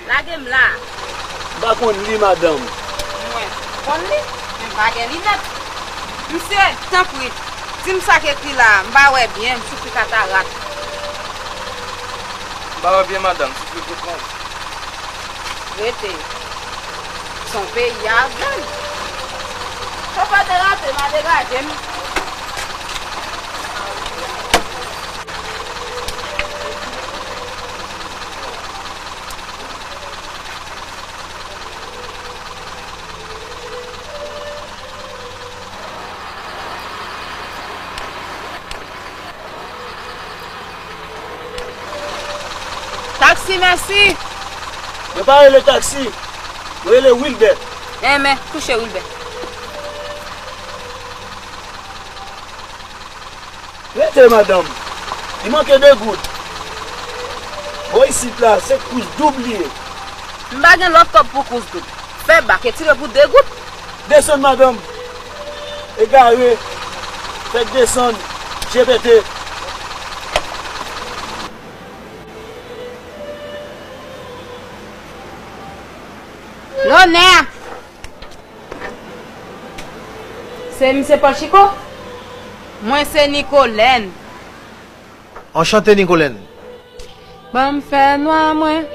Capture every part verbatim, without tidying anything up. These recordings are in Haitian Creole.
Lage m la. M pa konn li, madanm. Mwen konn li, men m pa gen linèt. Misye, tanpri, di m sa k ekri la a, m pa wè byen, m soufri katarak. M pa wè byen, madanm, m soufri gwo pon. Rete. Se yon peyi avèg. Chofè derate m, a degaje m. Taksi, mèsi. Yo pa rele taksi. Yo rele Wilbè. Enben, touche Wilbè. Rete, madanm. Li manke de goud. Bò isit la, se kous doub li ye. M pa gen lòt kòb pou kous doub. Fè bak, etire pou de goud. Desann, madanm. Egare. Fèk desann. Je pete. Lonè! Se misye Panchiko? Mwen se Nicolène. Anchante, Nicolène. Ban m fè nwa mwen.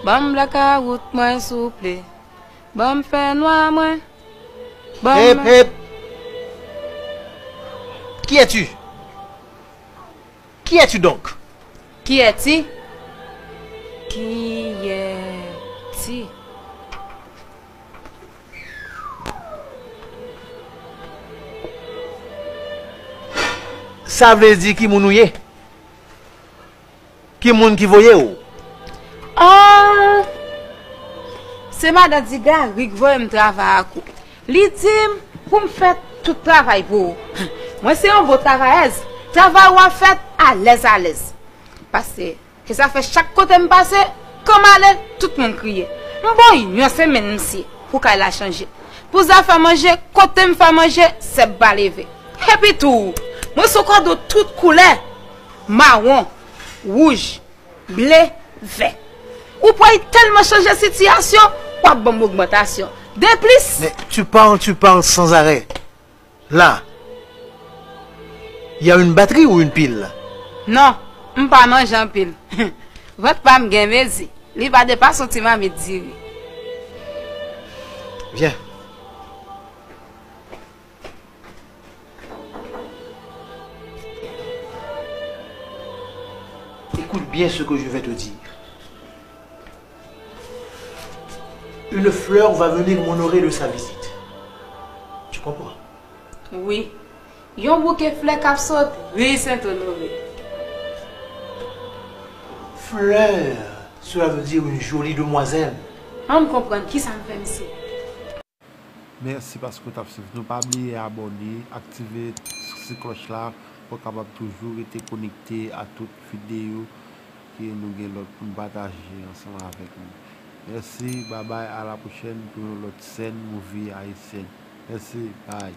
Ban m blakawout mwen, souple. Ban m fè nwa mwen. Ban m... Hep, hep. Qui es-tu? Qui es-tu donc? Kiyès ti? Kiyès ti? Sa vle di ki moun ou ye? Ki moun ki voye w? Ah, se madan Digari k voye m travay ak ou. Li di m pou m fè tout travay pou ou. Mwen se yon bon travayèz. Travay ou ap fèt alèz alèz. Paske, ke sa fè chak kote m pase, kan m ale, tout moun kriye. M bon yon semèn misye, pou kay la chanje. Pou zafè manje, kote m fè manje, sèb pa leve. Epi tou, mwen sou kòd ou tout koulè, mawon, wouj, ble, vè. Ou pral tèlman chanje sitiyasyon, w ap ban m ogmantasyon. De plis. Mais tu parles, tu parles sans arrêt. Là, il y a une batterie ou une pile? Non, m pa manje anpil. Vant pa m gen mezi. Li pa depase yon ti mamit diri. Viens. Écoute bien ce que je vais te dire. Une fleur va venir m'honorer de sa visite. Tu comprends? Wi. Yon bouke flè k ap sot ri Sentonore. Fleur, cela veut dire une jolie demoiselle. An m konprann kisa m fè misye. Mèsi paske w t ap swiv nou. Pa bliye abòne, aktive ti klòch la pou w kapab toujou rete konekte a tout videyo ke nou gen lòt pou n pataje ansanm avèk nou. Mèsi, babay, a la pwochèn pou yon lòt sèn Movie Haïtienne. Mèsi, bay.